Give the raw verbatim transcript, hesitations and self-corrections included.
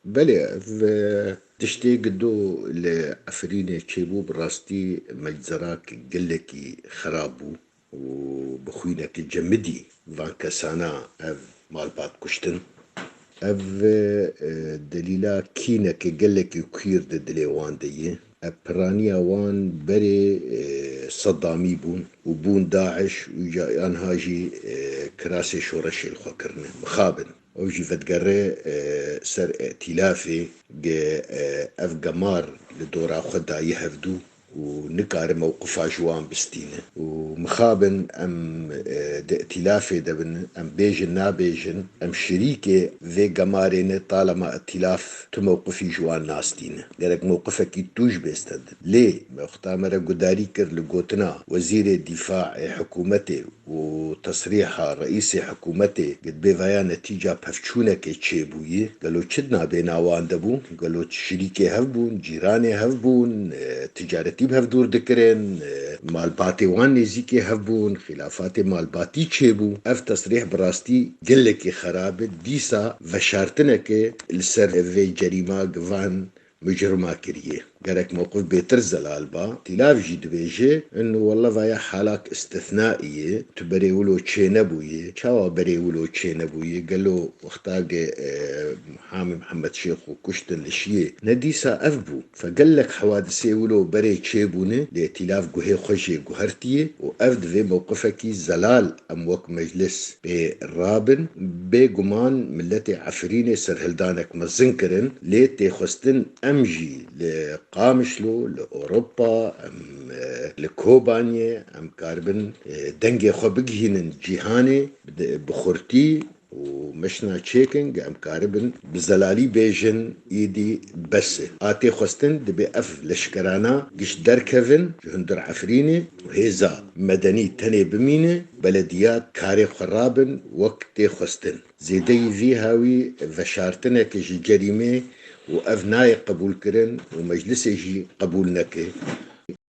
Belê, ev, e, tiştê gido li Efrînê çêbû, bi rastî meczerak gelekî xerab bû û bi xwînekî cemidî van kesana ev malbat kuştin. Ev, e, delîla kîneke gelekî kûr di dilê wan de ye. Ev piraniya wan berê, e, Sedamî bûn û bûn DAIŞ û ya anha jî, e, kirasê şoreşê li xwe kirine. Mixabin. Ew jî vedigere, e, ser îtîlafê ge, e, ev gemar li dora xwe daye hevdû û nikare mewqifa ji wan bistîne. Û mixabin em, e, di îtîlafê de bin, em bêjin nabêjin, em şirîkê vê gemarê ne, talema îtîlaf tu mewqifî ji wan nastîne. Gerek mewqifekî tûj bê stendin. Lê wexta me re gudarî kir li gotina Wezîrê Dîfaê hikûmetê û tesrîha reîsê hikûmetê, gi dibê vaya netîca pevçûnekê çêbûyî, gelo çi di nabêna wan de bû? Gelo şirîkê hev bûn, cîranê hev bûn, e, ticaretî bi hev dûr dikirin, e, malbatê wan nêzîkê hev bûn, xîlafatê malbatî çêbû? Ev tesrîh bi rastî gelekî xerab e. Dîsa veşartineke li ser vê cerîma gi van micrima kiriye. Gerek mewqif bêtir zelal ba. Îtîlaf jî dibêje, in welle vaya halak îstîsnaî ye, tu berê wilo çênebûye. Çawa berê wilo çênebûye? Gelo wexta ge, e, Hamî Mihemed Şêxo kuştin li Şiyê, ne dîsa ev bû. Fe gelek hewadisê wilo berê çêbûne, lê îtîlaf guhê xwe jê guhertiye û ev divê mewqifekî zelal em wek meclis pê rabin. Bêguman miletê Efrînê serhildanek mezin kirin, lê tê xwestin em jî li Qamişlo, li Ewropa, em, e, li Kobaniyê, em karibin, e, dengê xwe bigihînin cîhanê bi, bi xurtî û meşna çêkin, ge em karibin bi zelalî bêjin, îdî bes e. A tê xwestin, dibê ev leşkerana giş derkevin ji hundir Efrînê û hêza medenî tenê bimîne, belediyat karê xwe rabin wek tê xwestin. Zêdeyî vî hawî veşartineke ji cerîmê û ev nayê qebûlkirin û meclisê jî qebûl neke.